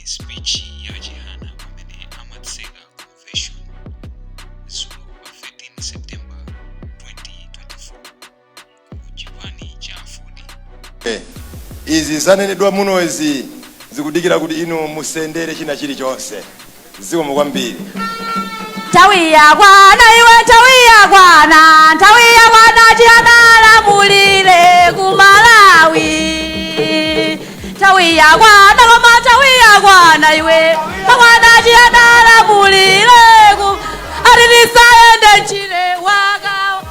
Speech ya Chihana pamene amatseka convention dzulo pa 13 September 2024 ku chipani cha AFORD. Izi zanenedwa munozi zikudikira kuti inu musendere china chilichonse. Zikomo kwambiri. Nthawi yakwana iwe, nthawi yakwana, nthawi yakwana, Chihana alamulire ku Malawi. Nthawi yakwana koma, nthawi yakwana iwe, yakwana, Chihana alamulire ku ati tisayende ntchire wakawa,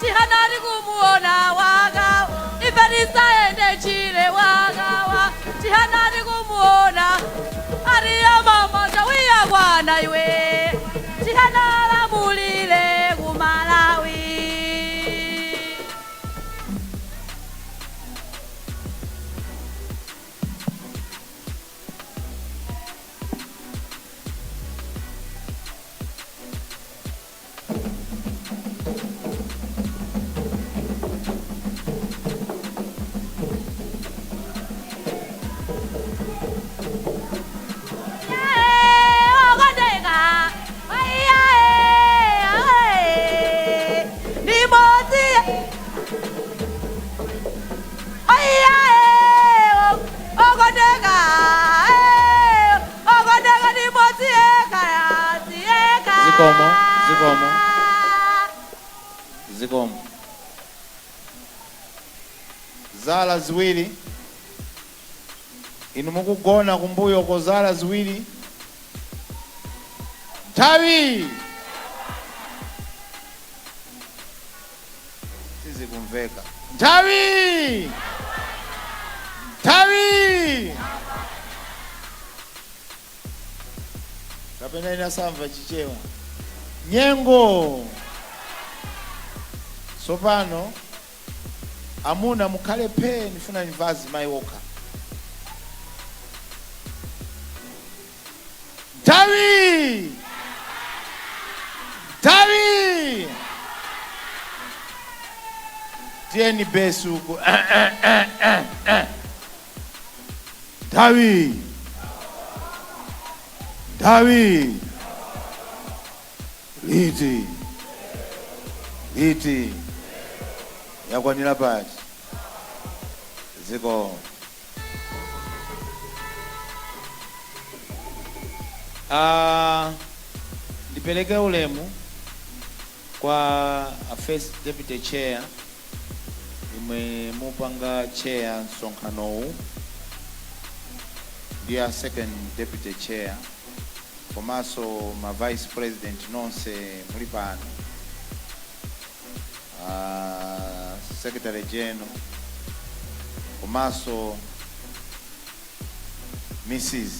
Chihana tikumuona wakawa, ife tisayende ntchire wakawa, Chihana tikumuona ati ya mama, nthawi yakwana iwe, Chihana alamulire ku Malawi. Okondeka limodzi, okondeka, okondeka limodzi yekha yekha. Zikomo, zikomo. Zikomo. Zala ziwiri, inu mukugona kumbuyo ko, zala ziwiri. Nthawi sizikumveka. Nthawi, nthawi kapena inasamva Chichewa nyengo. Tsopano amuna mukhale phee, ndifuna ndimva azimayi okha. Nthawi, nthawi, tiyeni besu uku. Nthawi, nthawi, liti, liti, yakwanira pati? Ziko. Ndipereke ulemu kwa a first deputy chair, imwe mupanga chair msonkhanowu, ndi a second deputy chair, komanso ma vice president nonse muli pano, secretary general, komanso Mrs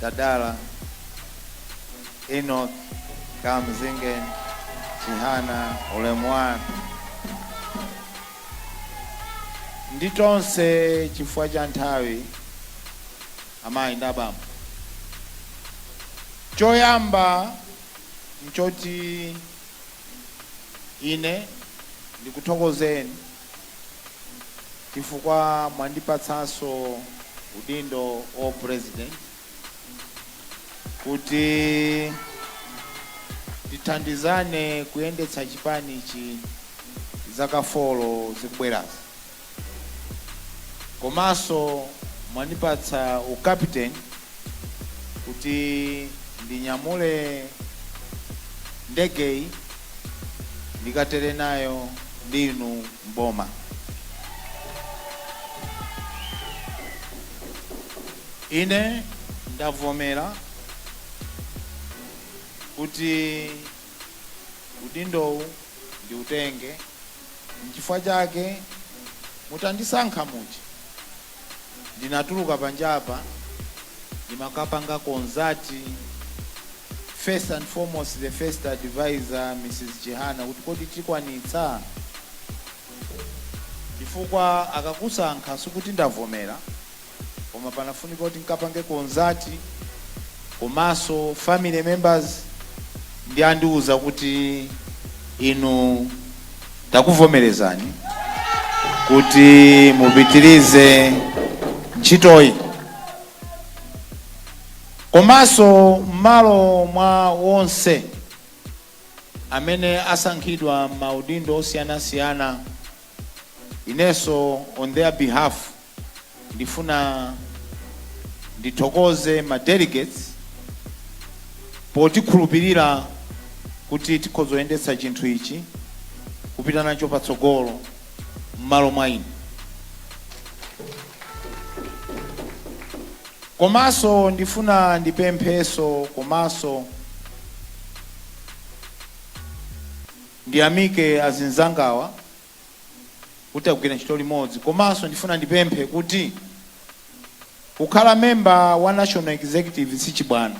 Tadala Enoch Kamzinge Chihana, ulemu wanu ndi tonse. Chifukwa cha nthawi, amayi ndi abambo, choyamba nchoti ine ndikuthokozeni chifukwa mwandipatsanso udindo wa president kuti tithandizane kuyendetsa chipanichi zaka 4 zikubwerazi, komanso mwandipatsa ukapiteni kuti ndinyamule ndegeyi ndikatere nayo ndinu mboma. Ine ndavomera kuti udindowu ndiutenge. Nchifukwa chake mutandisankha muja ndinatuluka panjapa, ndimakapanga consult first and foremost the first advisor, Mrs Chihana, kuti kodi tikwanitsa? Chifukwa akakusankha sikuti ndavomera, koma panafunika kuti nkapange consult, komanso family members ndi andiuza kuti inu takuvomerezani kuti mupitirize ntchitoyi. Komanso m'malo mwa wonse amene asankhidwa maudindo osiyanasiyana, inenso on their behalf ndifuna ndithokoze ma delegates potikhulupirira kuti tikhoza kuyendetsa chinthu ichi kupita nacho patsogolo m'malo mwa ine. Komanso ndifuna ndipempheso, komanso ndiyamike azinzangawa kuti agwira ntchito limodzi. Komanso ndifuna ndipemphe kuti kukhala member wa national executive si chibwana,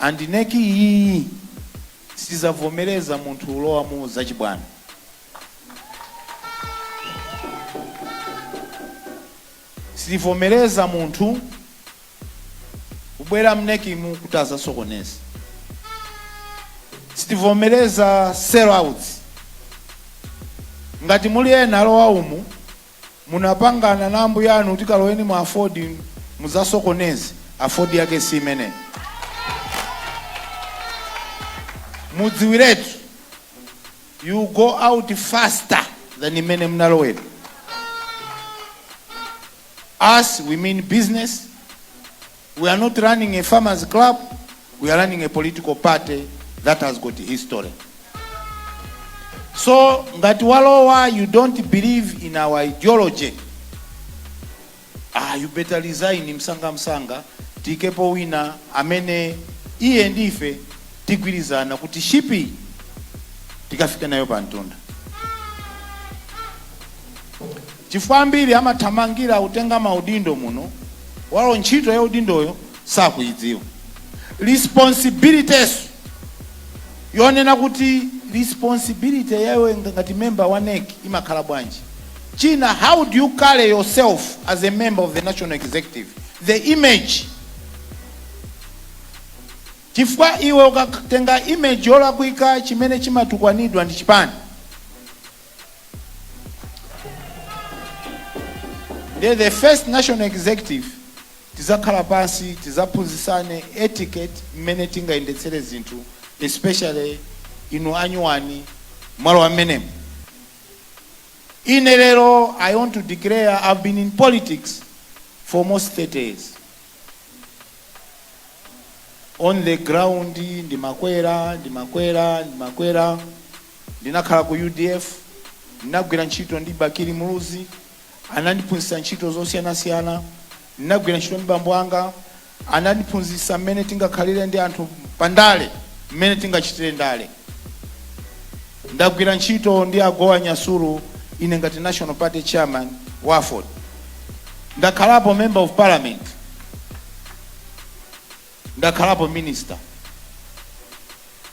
and NEC iyi sizavomereza munthu ulowa mu zachibwana. Sitivomereza munthu kubwera m'NEC mu kuti azasokoneze. Sitivomereza sellouts. Ngati muli ena alowa umu, munapangana na ambuye anu kuti kaloweni mu AFORD muzasokoneze, AFORD yake si imeneyo. Mudziwiretu, you go out faster than imene munalowera. Us, we mean business. We are not running a farmers club, we are running a political party that has got history. So ngati walowa, you don't believe in our ideology, ah, you better resign msanga msanga, tikepo wina amene iye ndife tigwirizana kuti ship tikafika nayo pa mtunda. Chifukwa ambiri amathamangira kutenga maudindo muno, walo ntchito ya udindoyo sakuidziwa. Responsibilities yonena kuti responsibility yawe ngati member wa NEC imakhala bwanji? China, how do you carry yourself as a member of the national executive, the image? Chifukwa iwe ukatenga image yolakwika, chimene chimatukwanidwa ndi chipani. Ndiye the first national executive tizakhala pansi, tizaphunzitsane etiquette, mmene tingayendetsere zinthu, especially inu anyuwani mwalo amenemo. Ine lero I want to declare, I've been in politics for almost 30 years. On the ground ndimakwera, ndimakwera, ndimakwera. Ndinakhala ku UDF, ndinagwira ntchito ndi Bakili Muluzi, anandiphunzitsa ntchito zosiyanasiyana. Ndinagwira ntchito ndi bambo anga, anandiphunzitsa mmene tingakhalire ndi anthu pandale, mmene tingachitire ndale. Ndagwira ntchito ndi Agowa Nyasulu, ine ngati national party chairman wa AFORD. Ndakhalapo member of parliament, ndakhalapo minister.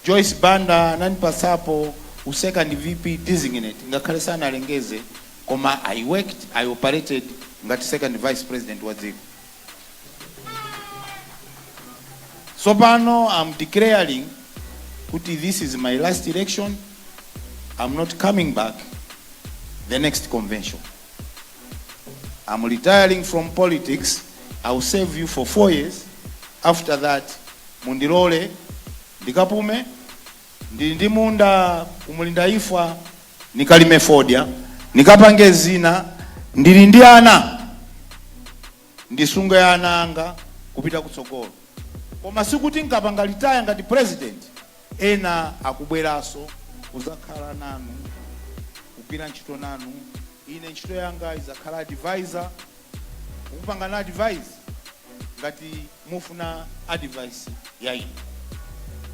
Joyce Banda anandipatsapo u second VP designate, ngakhale sanalengeze, koma I worked, I operated ngati second vice president wa dziko. So pano I'm declaring kuti this is my last election. I'm not coming back the next convention. I'm retiring from politics. I will serve you for 4 years. After that, mundilole ndikapume. Ndili ndi munda kumulinda ifwa, nikalime fodya, nikapange zina. Ndili ndi ana, ndisunge ana anga kupita kutsogolo. Koma sikuti nkapanga retire ngati president, ena akubweranso kuzakhala nanu, kugwira ntchito nanu. Ine ntchito yanga izakhala advisor, kukupanga na advice ngati mufuna advice ya ine.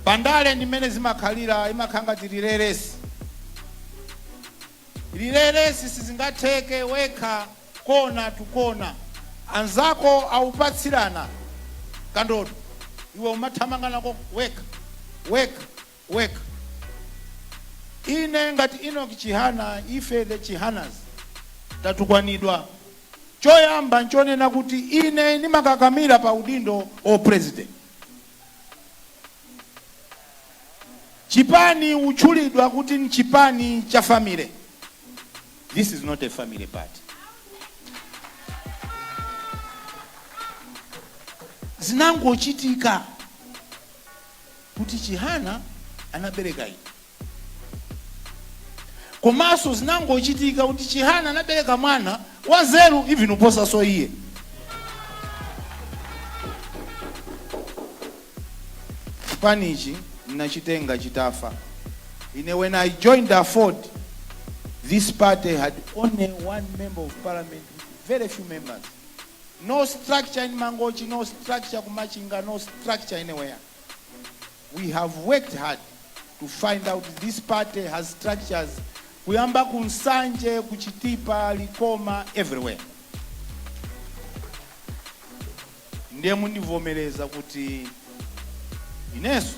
Pandale ndi mmene zimakhalira, imakhala ngati relay race. Relay race sizingatheke wekha kona to kona, anzako aupatsirana kandodo, iwe umathamanga nako wekha wekha wekha. Ine ngati Enoch Chihana, ife the Chihanas tatukwanidwa. Choyamba nchonena kuti ine ndimakakamira pa udindo o president. Chipani utchulidwa kuti ni chipani cha family. This is not a family party. Zinangochitika kuti Chihana anabereka ine, komanso zinangochitika kuti Chihana anabereka mwana wanzeru even uposaso iye. Chipanichi nachitenga chitafa. Ine, when I joined AFORD, this party had only one member of parliament with very few members. No structure in Mangochi, no structure kuMachinga, no structure anywhere. We have worked hard to find out this party has structures kuyamba kuNsanje, kuChitipa, Likoma, everywhere. Ndiye mundivomereza kuti ineso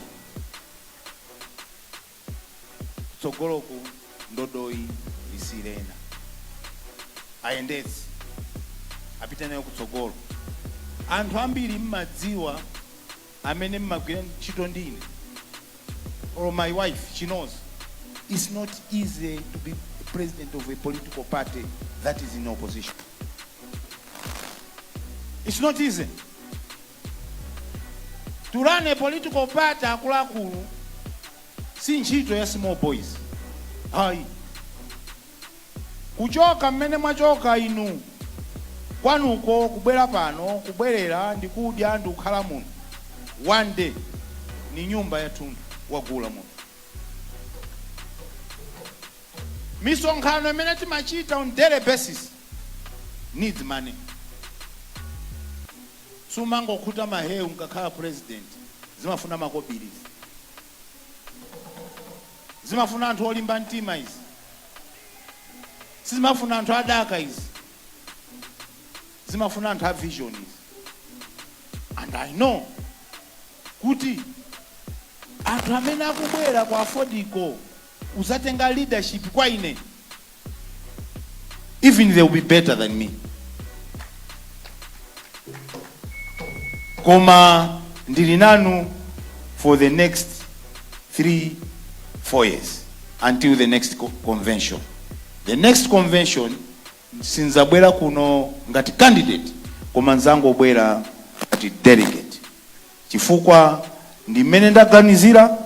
kutsogoloku ndodoyi isirena ayendetse, apite nayo kutsogolo. Anthu ambiri mmadziwa amene mmagwira ntchito ndine, or my wife, she knows it's not easy to be president of a political party that is in opposition. It's not easy to run a political party. Akuluakulu, si ntchito ya small boys, hayi. Kuchoka mmene mwachoka inu kwanuko, kubwera pano, kubwerera ndikudya ndikukhala muno one day, ni nyumba yathunthu wagula muno. Misonkhano imene timachita on daily basis needs money. Sumangokhuta mahewu nkakhala president. Zimafuna makobirizi, zimafuna anthu olimba mtima izi, sizimafuna anthu adaka izi, zimafuna anthu a vision izi. And I know kuti anthu amene akubwera kwa AFORDiko uzatenga leadership kwa ine, even they will be better than me. Koma ndili nanu for the next 3, 4 years until the next convention. The next convention sinzabwera kuno ngati candidate, koma nzangobwera ngati delegate, chifukwa ndi mmene ndaganizira,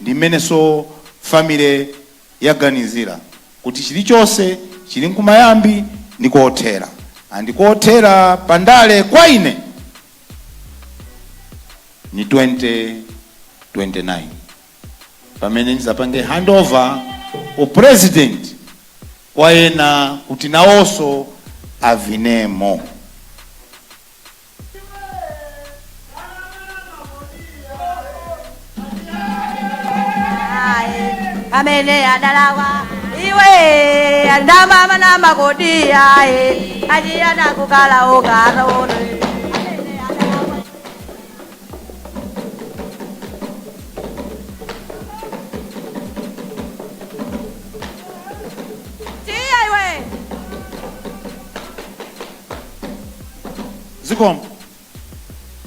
ndi mmenenso family yaganizira kuti chilichonse chili nkumayambi ndikothera, andikothera pandale kwa ine ni 2029, pamene ndizapange handover upresident kwa ena kuti nawonso avinemo. Aye, amene adalawa iwe andamama namakodi aye achiyana kukala okaraone. Amene adalawa. Tiya iwe. Zikomo.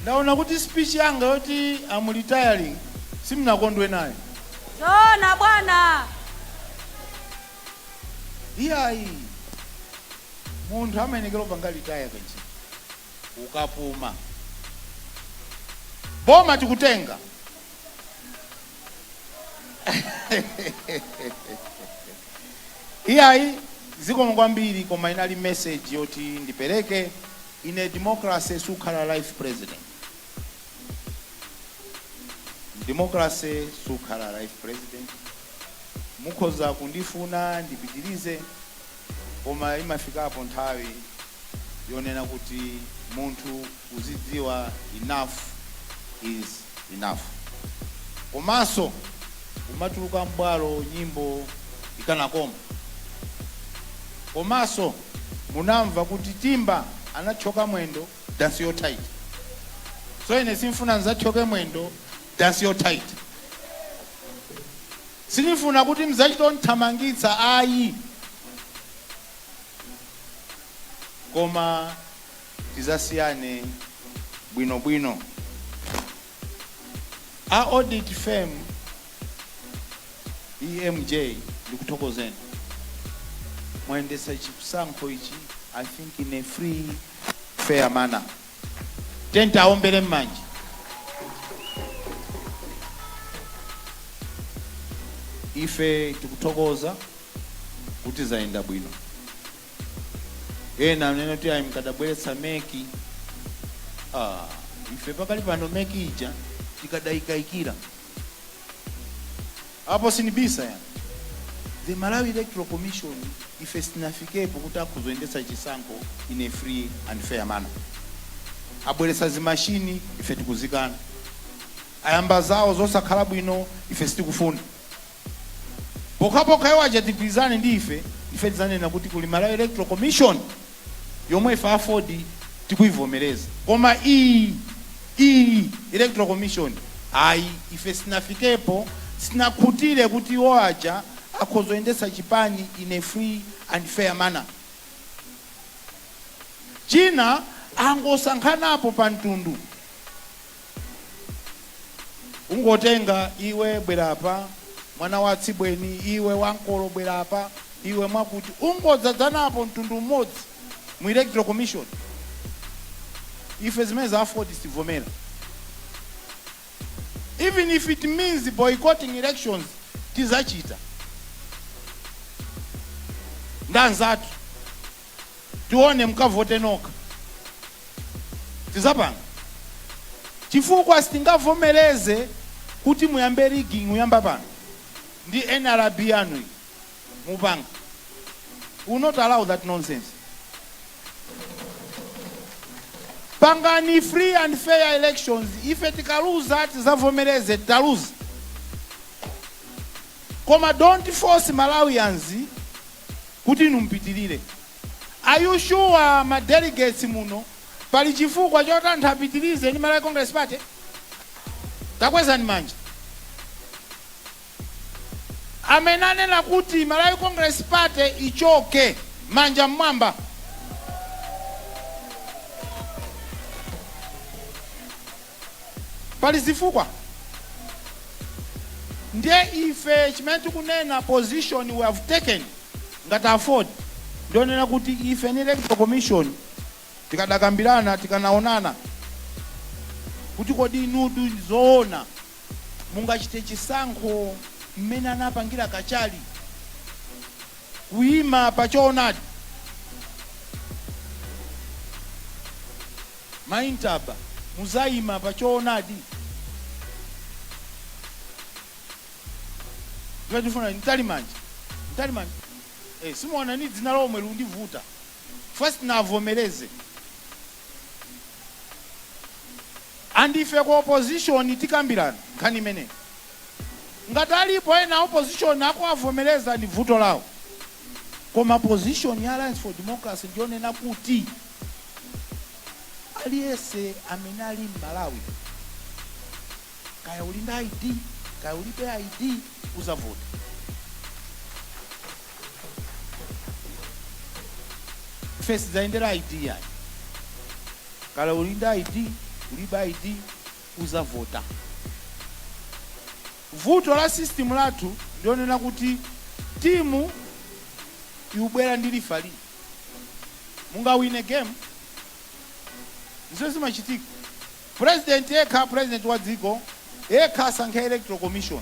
Ndaona kuti speech yanga yoti I'm retiring simnakondwe nayo. Zona, bwana. Iyayi, munthu amayenekera upanga retire pension ukapuma. Boma tikutenga. Iyayi, zikomo kwambiri. Koma inali message yoti ndipereke. In a democracy sukhala life president. Democracy sukhala life president. Mukhoza kundifuna ndipitirize, koma imafikapo nthawi yonena kuti munthu uzidziwa enough is enough. Komanso umatuluka mbwalo nyimbo ikanakoma. Komanso munamva kuti Timba anathyoka mwendo dansi yotight, so ine simfuna nzathyoke mwendo dansi yotight. Sindifuna kuti mzachitonthamangitsa, ayi, koma tizasiyane bwinobwino. A audit firm EMJ, ndikuthokozeni, mwayendetsa chisankho ichi, I think, in a free, fair manner. Tenti aombere m'manja. Ife tikuthokoza kuti zayenda bwino. Ena anena kuti ayi, mkadabweretsa MEC. Ah, ife pakali pano MEC ija tikadayikayikira apo sinibisa ya the Malawi Electoral Commission. Ife sitinafikepo kuti akhuzoyendetsa chisankho in a free and fair manner. Abweretsa zimashini, ife tikuzikana. Ayamba zawo zosakhala bwino, ife sitikufuna. Pokhapokha iwo aja tigwirizane ndi ife, ife tizanena kuti kuli Malawi Electoral Commission yomwe ife AFORD tikuivomereza. Koma iyi electoral commission ayi, ife sitinafikepo, sitinakhutire kuti iwo aja akhozoyendetsa chipani in a free and fair manner. China, angosankhanapo pa mtundu, ungotenga iwe bwerapa, mwana wa tsibweni, iwe wankolo bwerapa, iwe mwakuti, ungodzadzanapo mtundu umodzi mu electoral commission. Ife zimene za AFORD sitivomera. Even if it means boycotting elections, tizachita ndanzathu. Tione mukavote nokha, tizapanga, chifukwa sitingavomereze kuti muyambe rigging. Muyamba pano ndi NRB yanu iyi mupanga. We will not allow that nonsense. Pangani free and fair elections. Ife tikaluza, tizavomereze taluza, koma don't force Malawians kuti inu mpitirire. Are you sure ma delegates muno pali chifukwa choti anthu apitirize ndi Malawi Congress Party? Takwezani manja amene anena kuti Malawi Congress Party ichoke, manja mmwamba. Pali zifukwa. Ndiye ife chimene tikunena, position we have taken ngati AFORD, ndionena kuti ife ni electoral commission tikadakambirana, tikanaonana kuti kodi inudu zoona mungachite chisankho mmene anapangira Kachali, kuyima pa choonadi? Maintaba, muzayima pa choonadi? Tifuna Mtalimanja, Mtalimanja, simuona ni dzina lomwe lundivuta. First navomereze, and ife ku opposition tikambirana nkhani imeneyi. Ngati alipo ena opposition akuavomereza, ndi vuto lawo, koma position ya Alliance for Democracy ndiyonena kuti aliyense amene ali m'Malawi, kaya uli ndi ID, kaya ulibe ID, uzavota. Ife sidzayendera ID yayi. Kaya uli ndi ID, ulibe ID, uzavota. Vuto la system lathu ndionena kuti timu ikubwera ndi referee, mungawine game. Ndizo zimachitika. President yekha, president wa dziko yekha asankhe electoral commission,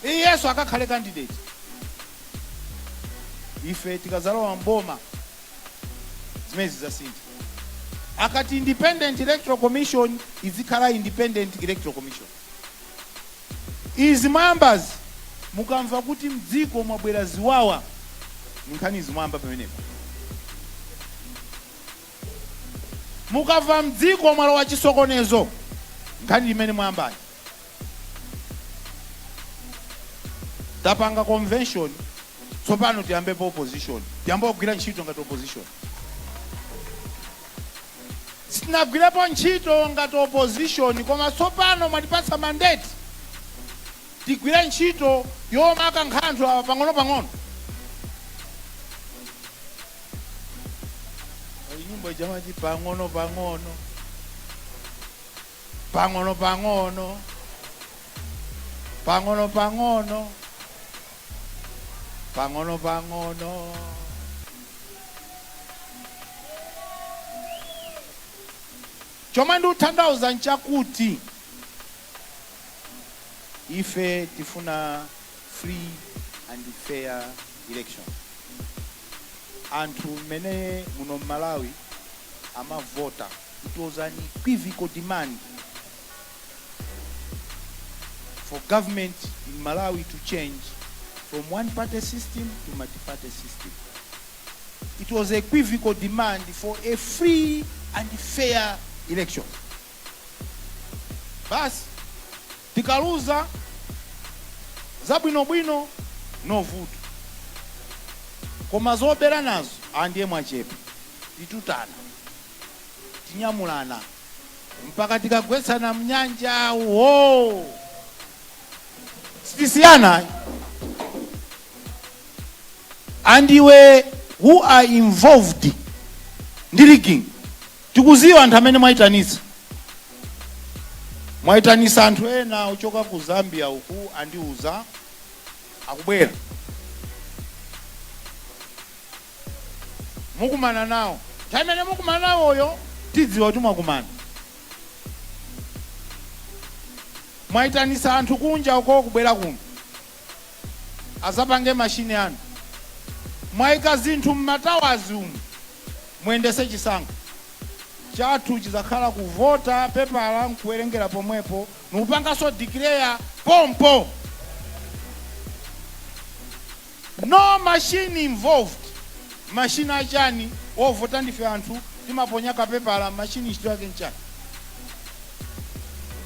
iyeso akakhale candidate. Ife tikazalowa mboma zimene zidzasintha. Akati independent electoral commission, izikhala independent electoral commission. Izi mwayambazi, mukamva kuti mdziko mwabwera ziwawa, nkhani izi mwayamba pamenepo. Mukamva mdziko mwalowa chisokonezo, nkhani imene mwayambayi. Tapanga convention, tsopano tiyambepo opposition, tiyambe kugwira ntchito ngati opposition. Sitinagwirepo ntchito ngati opposition, koma tsopano mwatipatsa mandate, tigwire ntchito yomakankha anthu awa pang'ono pang'ono. Pali nyimbo ijamati pang'ono pang'ono, pang'ono pang'ono, pang'ono pang'ono, pang'ono pang'ono. Chomwe ndikutanthauza nchakuti ife tifuna free and fair election. Anthu mmene muno Mmalawi amavota, it was an unequivocal demand for government in Malawi to change from one party system to multi-party system. It was a equivocal demand for a free and fair election. Basi, tikaluza zabwinobwino, no vuto, koma zobera nazo andiye mwachepa, titutana, tinyamulana mpaka tikagwetsana mnyanja. Wo sitisiyana. And iwe who are involved ndi rigging, tikuziwa anthu amene mwayitanitsa. Mwayitanisa anthu ena uchoka ku Zambia uku, andiuza akubwera, mukumana nawo. Nthawi imene mukumana nawoyo tidziwa kuti mwakumana. Mwayitanisa anthu kunja uko kubwera kuno azapange mashini anu. Mwayika zinthu mmatawazi umu, muyendese chisankho chathu. Chizakhala kuvota, pepala nkuwerengera pomwepo, nikupanganso declare pompo, no machine involved. Machine achani? Ovota ndife anthu, timaponya kapepala. Machine ntchito yake nchani?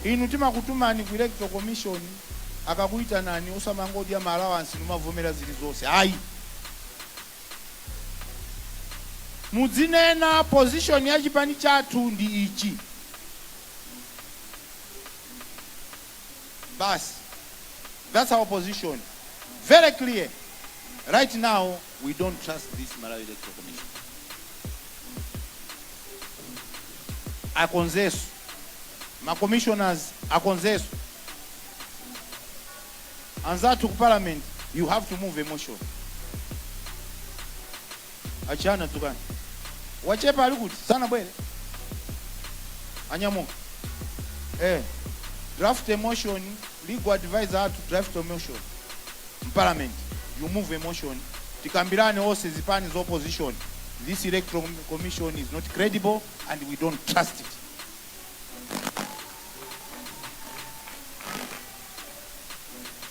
Inu timakutumani ku Electoral Commission, akakuyitanani osamangodya ma allowance numavomera zilizonse, ayi. Mudzinena position ya chipani chathu ndi ichi, basi. That's our position, very clear. Right now we don't trust this Malawi Electoral Commission. Akonzeso ma commissioners, akonzeso anzathu ku Parliament. You have to move a motion. Achana dzukani, wachepa ali kuti? Sanabwere, anyamuka. Draft a motion, legal advisor athu, draft a motion m'Parliament. You move a motion, tikambirane onse zipani za opposition. This Electoral Commission is not credible and we don't trust it.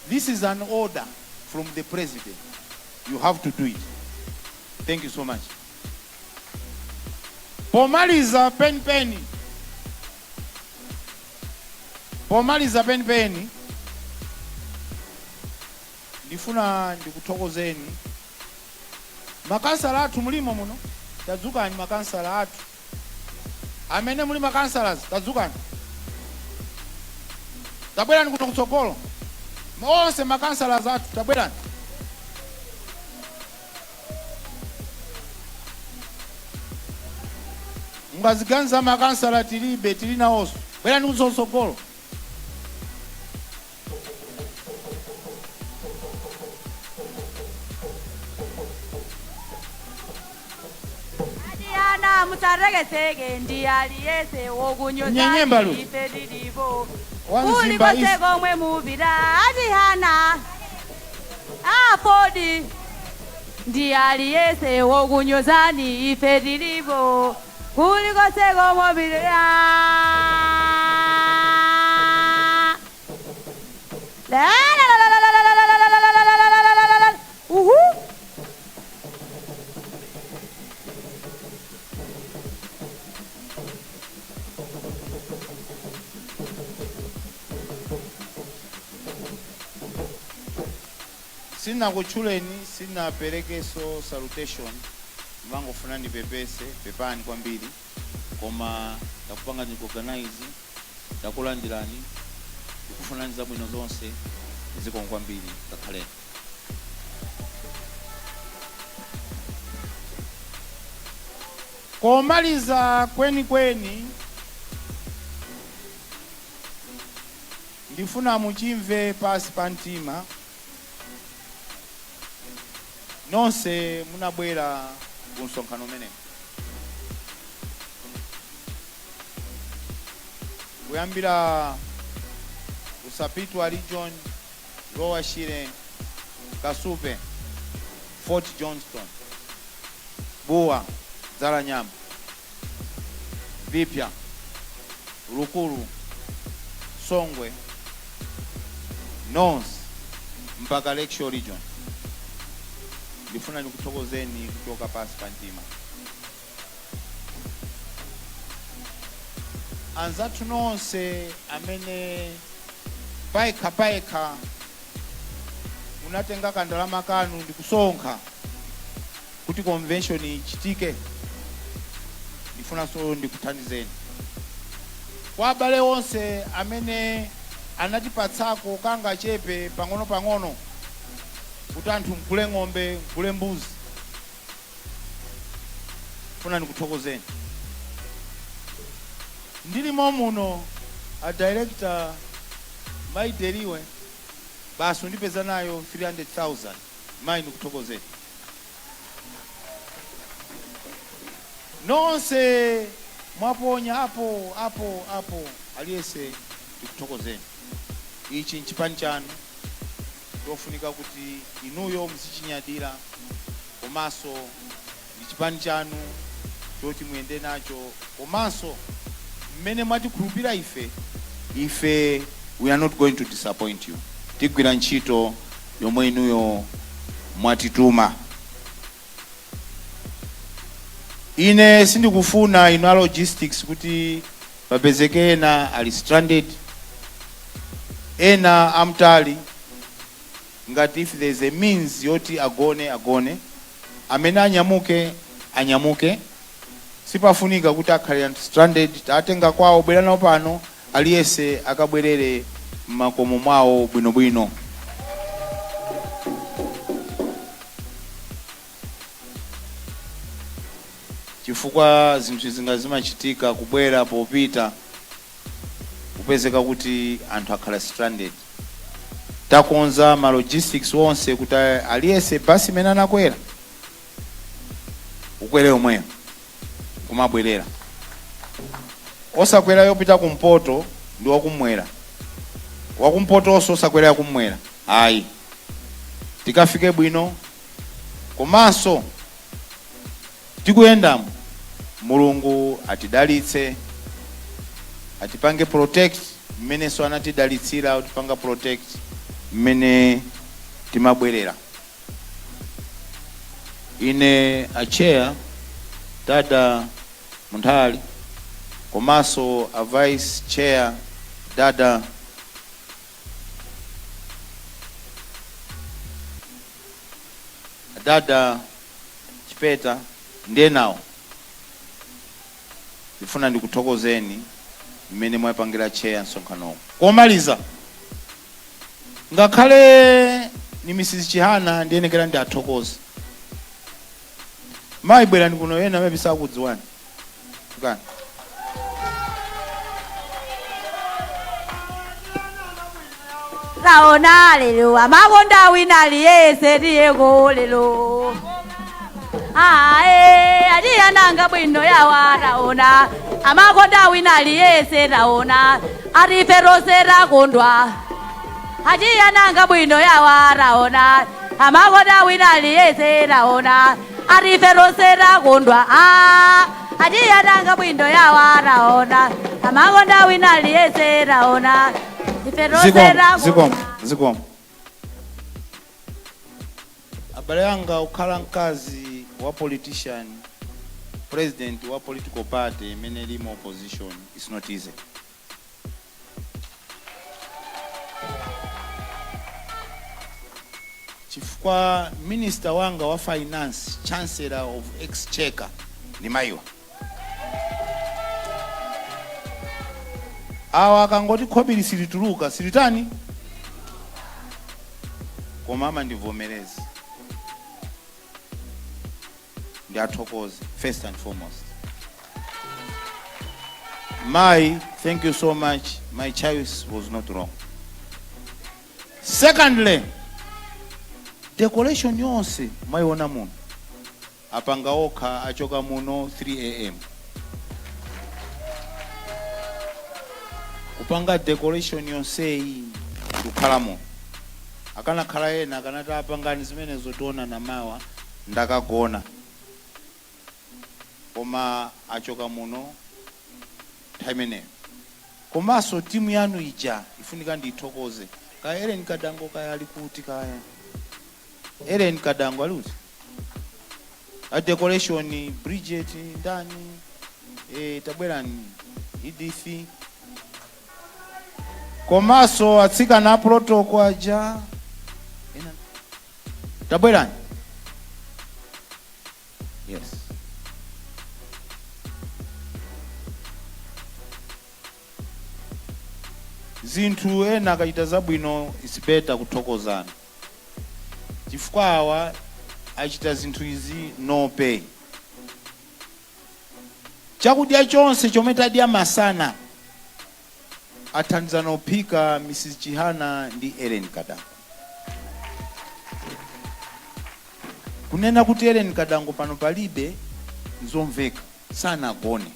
This is an order from the president. You have to do it. Thank you so much. Pomaliza penipeni, pomaliza penipeni, ndifuna ndikuthokozeni makansala athu mulimo muno. Tadzukani, makansala athu amene muli makansalas, tadzukani, tabwerani kuno kutsogolo. Onse makansalas athu, tabwerani. Mungaziganiza makansala tilibe, tili nawonso. Bwerani kutsogolo. Adiyana, musarekeseke ndi aliyese wokunyoza. Nyenyemba lu. Ife tilipo. Wa kuli Mzimba konse East. Komwe mupita, adihana afodi ndi aliyese wokunyozani, ife tilipo kuli konse komwe mupita. La la la la la la la la la la la la la la la la la. Uhu. Sinakutchuleni, sinaperekeso salutation, mangofuna ndipepese. Pepani kwambiri, koma ndakupanga organize, ndakulandirani, ndikufunani zabwino zonse. Zikomo kwambiri, kakhaleni. Komaliza kwenikweni, ndifuna muchimve pasi pa mtima nonse munabwera ku msonkhano umenewu. Kuyambira Usapitwa Region, Lower Shire, Kasupe, Fort Johnston, Bua, Dzalanyama, Vipya, Rukuru, Songwe, North mpaka Lakeshore Region, ndifuna nikuthokozeni kutoka pasi pa mtima. Anzathu nonse amene payekha payekha munatenga kandalama kanu ndikusonkha kuti convention ichitike, ndifunanso ndikuthandizeni. Kwa abale onse amene anatipatsako kanga chepe pang'ono pang'ono kuti anthu mgule ng'ombe, mgule mbuzi, funa ndikuthokozeni. Ndilimo muno a director maideriwe basi undipeza nayo 300,000. Mayi, ndikuthokozeni nonse mwaponya apo apo apo, aliyese ndikuthokozeni. Ichi nchipani chanu, tofunika kuti inuyo muzichinyadira, komanso ndi chipani chanu choti muyende nacho. Komanso mmene mwatikhulupira ife, ife we are not going to disappoint you. Tigwira ntchito yomwe inuyo mwatituma. Ine sindikufuna inu a logistics kuti papezeke ena ali stranded, ena amtali. Ngati if there is a means yoti agone, agone. Amene anyamuke, anyamuke. Sipafunika kuti akhale anthu stranded. Tatenga kwawo, bwera nawo pano, aliyese akabwerere m'makomo mwawo bwinobwino, chifukwa zinthu zinga zimachitika kubwera popita kupezeka kuti anthu akhala stranded. Takonza ma logistics onse kuti aliyese basi imene anakwera ukwere yomweyo kumabwerera, osakwera yopita kumpoto ndi wakumwera, wakumpotonso osakwera yakumwera, ayi. Tikafike bwino, komanso tikuyendamo Mulungu atidalitse, atipange protect mmenenso anatidalitsira kutipanga protect mmene timabwerera. Ine a chair Dada Munthali komanso a vice chair Dada Chipeta ndiye nawo, ndifuna ndikuthokozeni mmene mwapangira chair msonkhanowu. Komaliza, ngakhale ni Mrs Chihana, ndiyenekera ndi athokoze. Mayi, bwerani kuno, ena maybe sakudziwani. Tukani. Taona lero amakonda wina aliyese, tiyeko lero ae achiyananga bwino yawa. Taona amakonda wina aliyese, taona atife tonse takondwa. Achiyananga bwino yawa, taona amakonda wina aliyese, taona atife tonse takondwa. A achiyananga bwino yawa, taona amakonda wina aliyese, taona ife tonse Zikomo. takondwa. Zikomo, zikomo, abale anga. Kukhala mkazi wa politician, president wa political party imene ili mu opposition, is not easy. Chifukwa minister wanga wa finance, Chancellor of Exchequer, ni mayiwa awa. Akangoti khobiri silituluka, silitani, koma amandivomereza. Ndiathokoze first and foremost. Mai, thank you so much. My choice was not wrong. Secondly, decoration yonse mwayiona muno apanga okha, achoka muno 3 am. Kupanga decoration yonseyi ndikukhalamo. Akanakhala ena akanati apangani zimenezo, tiona namawa, ndakagona. Koma achoka muno nthawi imeneyo. Komanso timu yanu ija ifunika ndiyithokoze. Kaya Ellen Kadango, kaya ali kuti? Kaya Ellen Kadango ali kuti? A decoration, Bridget, ndani, tabwerani, Edith, komanso atsikana a protocol aja ena, tabwerani. Yes, zinthu ena akachita zabwino, it's better kuthokozana, chifukwa awa achita zinthu izi no pay. Chakudya chonse chomwe tadya masana athandizana kuphika Mrs Chihana ndi Ellen Kadango. Kunena kuti Ellen Kadango pano palibe, nzomveka, sanagone.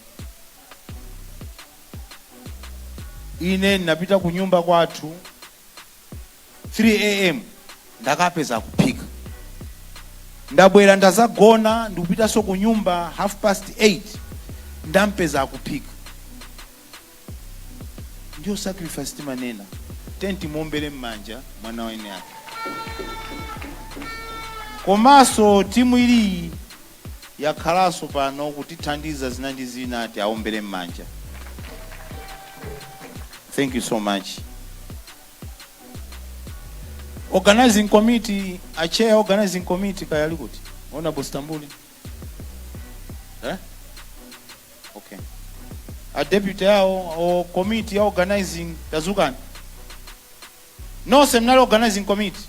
Ine ndinapita ku nyumba kwathu 3 a.m., ndakapeza kuphika. Ndabwera, ndazagona, ndikupitanso ku nyumba half past 8, ndampeza akuphika. Ndiyo sacrifice timanena. Tenti muombere m'manja mwana wene ake. Komanso timu iliyi yakhalanso pano kutithandiza zina ndi zina, tiaombere m'manja. Thank you so much. Organizing committee, a chair organizing committee, kaya ali kuti? Honorable Stambuli, eh? Okay, a deputy awo o committee ya organizing, tazukani nonse mnali organizing committee.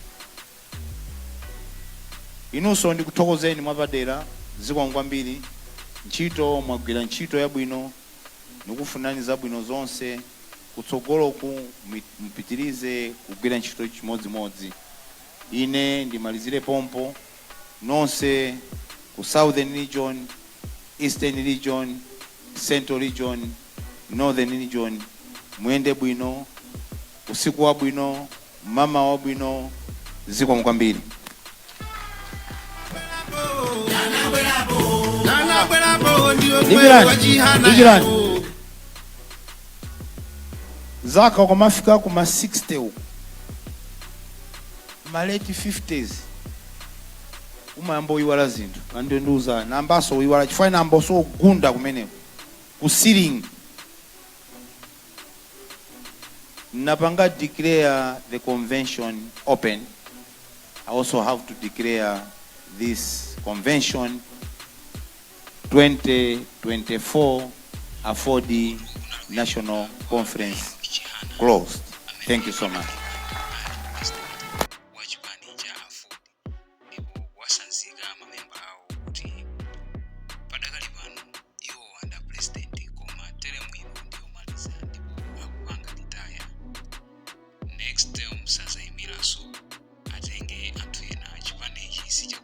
Inunso ndikuthokozeni mwapadera, zikomo kwambiri. Ntchito mwagwira, ntchito yabwino. Ndikufunani zabwino zonse kutsogoloku, mupitirize kugwira ntchito chimodzimodzi. Ine ndimalizire pompo. Nonse ku Southern Region, Eastern Region, Central Region, Northern Region, muyende bwino, usiku wabwino, mmawa wabwino, zikomo kwambiri. Dikirani, dikirani. Zaka ukamafika kuma 60 uku, ma late 50s, umayamba uyiwala zinthu. Andindiuza nambaso uyiwala chifukwa nambaso ugunda kumeneko ku ceiling. Napanga declare the convention open. I also have to declare this convention 2024 AFORD National Conference closed. Thank you so much. Wa chipani cha AFORD ndipo wasanzika mamemba awo kuti padakali pano iwo anda president, koma teremu ino ndiyomaliza ndipo akupanga retire. Next term sazayimiranso, atenge anthu ena. Chipanichi sichakuti